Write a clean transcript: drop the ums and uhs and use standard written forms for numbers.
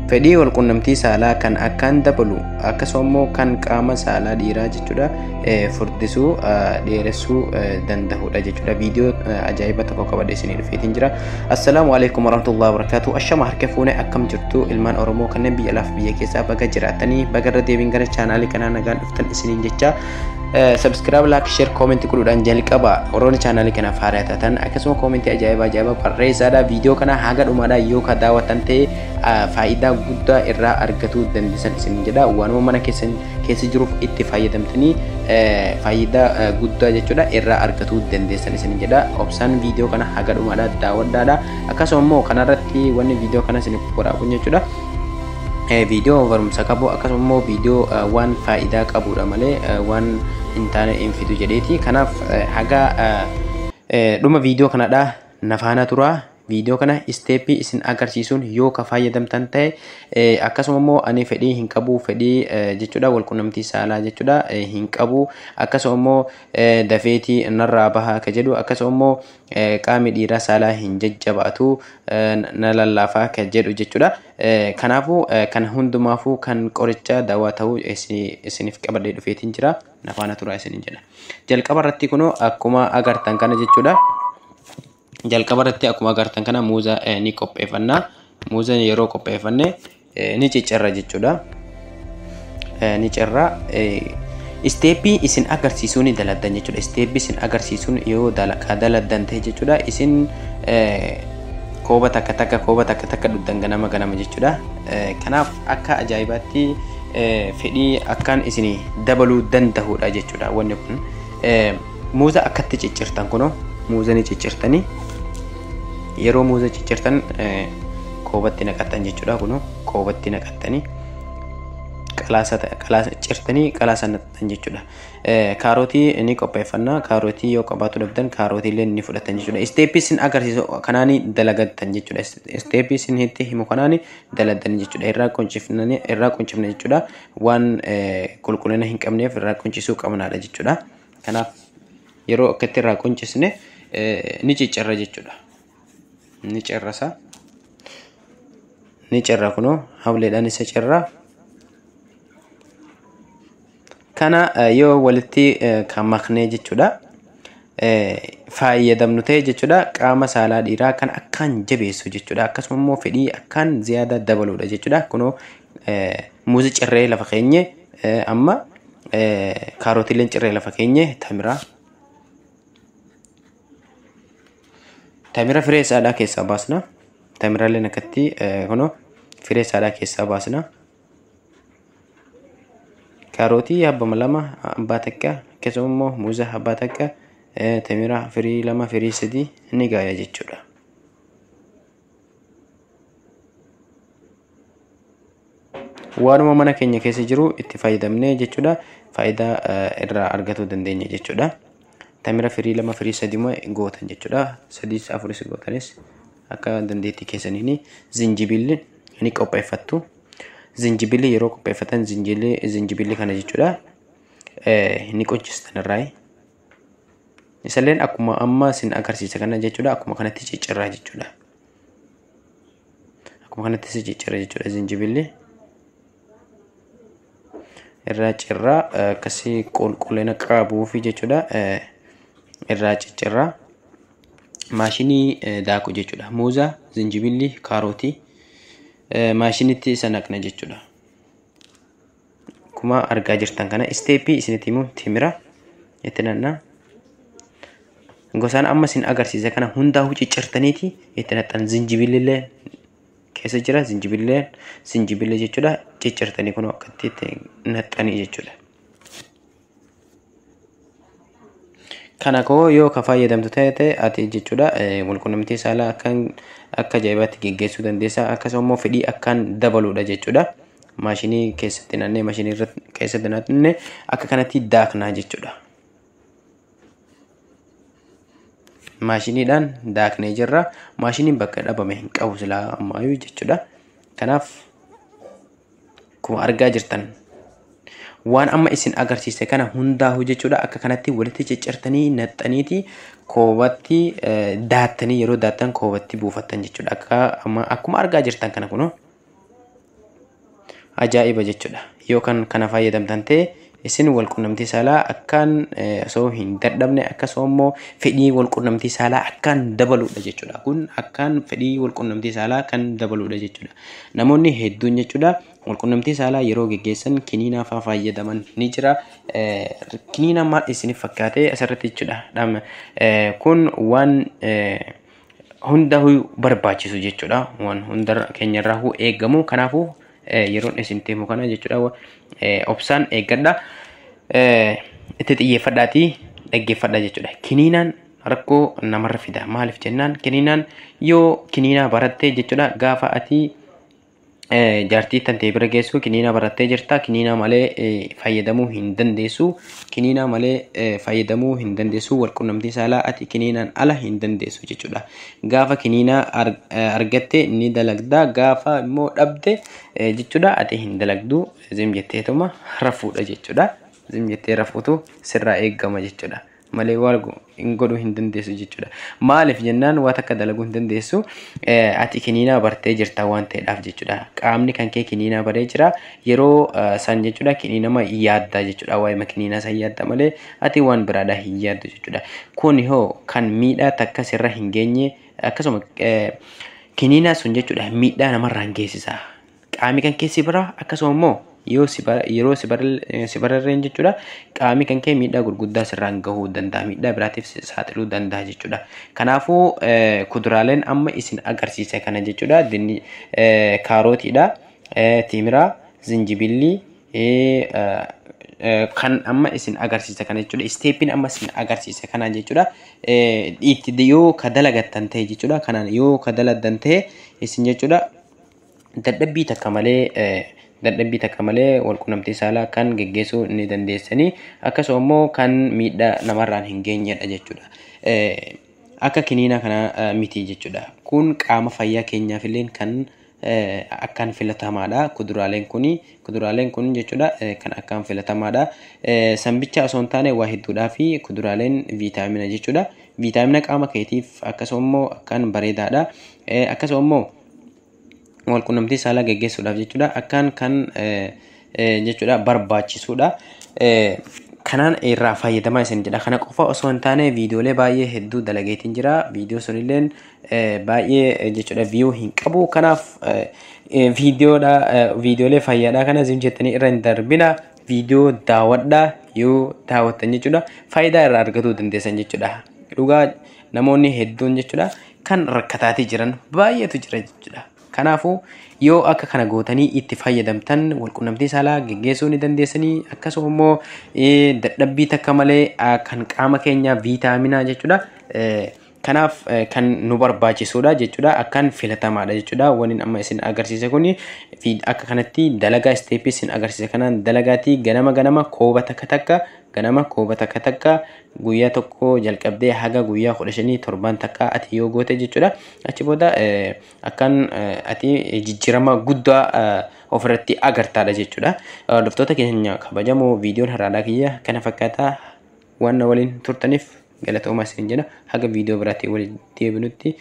Fedhii walqunnamtii saalaa kan akkaan dabalu akkasuma immoo kan qaama saalaa dhiiraa jechuudha furdisuu dheeressuu danda'udha jechuudha. Viidiyoo ajaa'iba tokko qabadhee isinii dhufeetiin jira. Assalaamu alaikum warahmatullahi wabarakatuh. Ashama harka fuune, akkam jirtu ilmaan Oromoo kanneen biyya alaaf biyya keessaa? Baga jiraatanii, baga irra deebiin gara chaanaalii kanaa nagaan dhuftan isiniin jecha, subscribe, like, share, comment godhuudhaan jalqaba warroonni chaanaalii kanaaf haaraa taatan, akkasuma koomentii ajaa'iba ajaa'iba barreessaadha. Viidiyoo kana haga dhumaadhaa yoo ka daawwattan ta'e faayidaa guddaa irraa argatuu dandeessan isin jedha. Waanuma mana keessan keessa jiruuf itti fayyadamtanii faayidaa guddaa jechuudha irraa argatuu dandeessan isin jedha. Obsaan viidiyoo kana haga dhumaadhaa daawwadhaadha. Akkasuma immoo kanarratti wanni viidiyoo kana isiniif waraabuun jechuudha viidiyoo barumsa qabu, akkasuma immoo viidiyoo waan faayidaa qabudha malee waan hin taane hin fidu jedheeti. Kanaaf haga dhuma viidiyoo kanadha nafaana turaa. Viidiyoo kana isteeppii isin agarsiisuun yoo ka fayyadamtan ta'e, akkasuma immoo ani fedhii hin qabu, fedhii jechuudha walqunnamtii saalaa jechuudha hin qabu, akkasuma immoo dafeetii narraa bahaa ka jedhu, akkasuma immoo qaamni dhiiraa saalaa hin jajjabaatu, na lallaafaa ka jedhu jechuudha. Kanaafuu kan hundumaafuu kan qoricha dawaa ta'uu isiniif qabadhee dhufeetiin jira. Nafaana turaa isinin jedha. Jalqaba irratti kunoo akkuma agartan kana jechuudha. Jalqaba irratti akkuma agartan kana muuza ni qopheeffanna. Muuza yeroo qopheeffanne ni ciccirra jechuudha. Ni cirra. Isteeppii isin agarsiisuu ni daladdan jechuudha. Isteeppii isin agarsiisuun yoo ka daladdan ta'e jechuudha. Isin kooba takka takka, kooba takka takka dhugdan ganama ganama jechuudha. Kanaaf akka ajaa'ibaatti fedhii akkaan isin dabaluu danda'udha jechuudha wanni kun. Muuza akkatti ciccirtan kunoo muuza ni ciccirtanii, yeroo muuza ciccirtan koobatti naqattan jechuudha. Kunoo koobatti naqattanii qalaasa cirtanii qalaasa naqattan jechuudha. Kaarotii ni qopheeffanna. Kaarotii yoo qabaatu dhabdan kaarotii illee ni fudhatan jechuudha. Isteeppii isin agarsiisu kanaani dalagattan jechuudha. Isteeppii isin itti himu kanaani dalagan jechuudha. Irraa quncifnanii irraa quncifna jechuudha. Waan qulqullina hin qabneef irraa quncisuu qabnaadha jechuudha. Kanaaf yeroo akkatti irraa quncisne ni ciccirra jechuudha. Ni cirrasa. Ni cirra, kunoo hableedhaan isa cirra. Kana yoo walitti kan maknee jechuudha fayyadamnu ta'e jechuudha, qaama saalaa dhiiraa kan akkaan jabeessu jechuudha. Akkasuma immoo fedhii akkaan ziyaada dabaludha jechuudha. Kunoo muuzi cirree lafa keenye, amma kaarotiileen cirree lafa keenye, tamira firee isaadhaa keessaa baasna. Tamiraaleen akkatti kunoo firee isaadhaa keessaa baasna. Kaarotii abbama lama, abbaa takka, akkasuma immoo muuza abbaa takka, tamira firii 2, firii 3 ni gaaya jechuudha. Waanuma mana keenya keessa jiru itti fayyadamnee jechuudha faayidaa irraa argatuu dandeenya jechuudha. Tamira firii 2, firii 3 immoo gootan jechuudha. Sadiis afuris gootanis akka dandeettii keessaniin. Zinjibilli ni qopheeffattu. Zinjibilli yeroo qopheeffatan zinjibilli kana jechuudha ni qoncistan irraa. Isalleen akkuma amma isin agarsiisa kana jechuudha, akkuma kanatti ciccirraa jechuudha. Akkuma kanatti si ciccirra jechuudha zinjibilli. Irraa cirraa, akkasii qulqullina qabuufi jechuudha irraa ciccirraa. Maashinii daaku jechuudha. Muuza, zinjibilli, kaarotii maashinitti isa naqna jechuudha. Akkuma argaa jirtan kana isteeppii isinitti himuun timira itti naqna. Gosaan amma isin agarsiisa kana hundaa'uu ciccirtaniiti itti naqxan. Zinjibilli keessa jira, zinjibillee zinjibilli jechuudha, ciccirtanii kun akkatti itti naqxanii jechuudha. Kana koo yoo ka fayyadamtu ta'e ati jechuudha walqunnamtii saalaa akkaan akka ajaa'ibaatti geggeessuu dandeessa, akkasuma immoo fedhii akkaan dabaludha jechuudha. Maashinii keessatti nannee, maashinii irratti keessatti nannee akka kanatti daaknaa jechuudha. Maashiniidhaan daaknee jirra. Maashiniin bakka dhabame hin qabu silaa ammaayyuu jechuudha. Kanaaf akkuma argaa jirtan waan amma isin agarsiise kana hundaa'u jechuudha akka kanatti walitti ciccirtanii naxxaniiti koobatti daattanii, yeroo daattan koobatti buufattan jechuudha. Akka amma akkuma argaa jirtan kana kunoo Ajaa'iba jechuudha. Yoo kan kana fayyadamtan ta'e isin walqunnamtii saalaa akkaan osoo hin dadhabne, akkasuma immoo fedhii walqunnamtii saalaa akkaan dabaludha jechuudha. Kun akkaan fedhii walqunnamtii saalaa kan dabaludha jechuudha. Namoonni hedduun jechuudha walqunnamtii saalaa yeroo geggeessan kiniinaa fa'aa fayyadaman ni jira. Kiniina maal isiniif fakkaate asirratti jechuudha. Kun waan hunda barbaachisu jechuudha. Waan hunda keenyarraa eegamu. Kanaafuu yeroon isin himu kana jechuudha obsaan eeggadha. Itti xiyyeeffadhaatii dhaggeeffadha jechuudha. Kiniinaan rakkoo namarra fida. Maaliif jennaan, kiniinaan yoo kiniinaa barattee jechuudha, gaafa ati jaartii tantee bira geessu kiniinaa barattee jirta, kiniinaa malee fayyadamuu hin dandeessu. Kiniinaa malee fayyadamuu hin dandeessu. Walqunnamtii saalaa ati kiniinaan ala hin dandeessu jechuudha. Gaafa kiniinaa argatte ni dalagda, gaafa immoo dhabde jechuudha ati hin dalagdu, zim jetteetuma rafuudha jechuudha. Zim jettee rafuutu sirraa eeggama jechuudha. Malee waan hin godhuu hin dandeessu jechuudha. Maaliif jennaan, waan takka dalaguu hin dandeessu, ati kiniinaa bartee jirta waan ta'eedhaaf jechuudha. Qaamni kan kee kiniinaa baree jira, yeroo san jechuudha kiniinama yaadda jechuudha. Waa'ima kiniinaa san yaadda malee ati waan biraadhaa hin yaaddu jechuudha. Kun hoo kan miidhaa takka sirra hin geenye, akkasuma kiniinaa sun jechuudha miidhaa namarraan geessisa. Qaamni kan kee si bira, akkasuma immoo yoo yeroo si bararreen jechuudha qaamni kan kee miidhaa gurguddaa sirraan gahuu danda'a, miidhaa biraatiif saaxiluu danda'a jechuudha. Kanaafuu kuduraaleen amma isin agarsiise kana jechuudha, kaarotiidha, timiraa, zinjibillii kan amma isin agarsiise kana jechuudha. Isteeppiin amma isin agarsiise kana jechuudha. Itti yoo ka dalagattan ta'e jechuudha, kanaan yoo ka dalagdan ta'e isin jechuudha dadhabbii takka malee walqunnamtii saalaa kan geggeessuu ni dandeessanii, akkasuma immoo kan miidhaa namarraan hin geenyedha jechuudha. Akka kiniina kana miti jechuudha. Kun qaama fayyaa keenyaaf illee kan akkaan filatamaadha. Kuduraaleen kun jechuudha kan akkaan filatamaadha. Sanbicha osoo hin taane waa hedduudhaa fi kuduraaleen viitaamina jechuudha. Viitaamina qaama keetiif akkasuma immoo akkaan bareedaadha. Akkasuma immoo walqunnamtii saalaa geggeessuudhaaf jechuudha akkaan kan jechuudha barbaachisuudha. Kanaan irraa fayyadamaa isin jedha. Kana qofa osoo hin taane viidiyoolee baay'ee hedduu dalageetiin jira. Viidiyoo sunilleen baay'ee jechuudha viyuu hin qabu. Kanaaf viidiyoolee fayyaadhaa kana isin jettanii irra hin darbina. Viidiyoo daawwadhaa, yoo daawwattan jechuudha faayidaa irraa argatuu dandeessan jechuudha. Dhugaa namoonni hedduun jechuudha kan rakkataatii jiran baay'eetu jira jechuudha. Kanaafuu yoo akka kana gootanii itti fayyadamtan walqunnamtii saalaa geggeessuu ni dandeessanii, akkasuma immoo dadhabbii takka malee kan qaama keenyaa viitaaminaa jechuudha. Kanaaf kan nu barbaachisuudha jechuudha. Akkaan filatamaadha jechuudha. Waniin amma isin agarsiise kuni akka kanatti dalagaa isteeppii isin agarsiise kanaan dalagaatii ganama ganama kooba takka takka, ganama kooba takka takka guyyaa tokko jalqabdee haga guyyaa 15 torban takka ati yoo goote jechuudha. Achi booda akkaan ati jijjiirama guddaa ofirratti agartaadha jechuudha. Hordoftoota keenya kabajamoo, viidiyoon har'aadhaa kiyya kana fakkaata. Waan na waliin turtaniif galatoomaa isin jedha. Haga viidiyoo biraatti walitti deebinutti.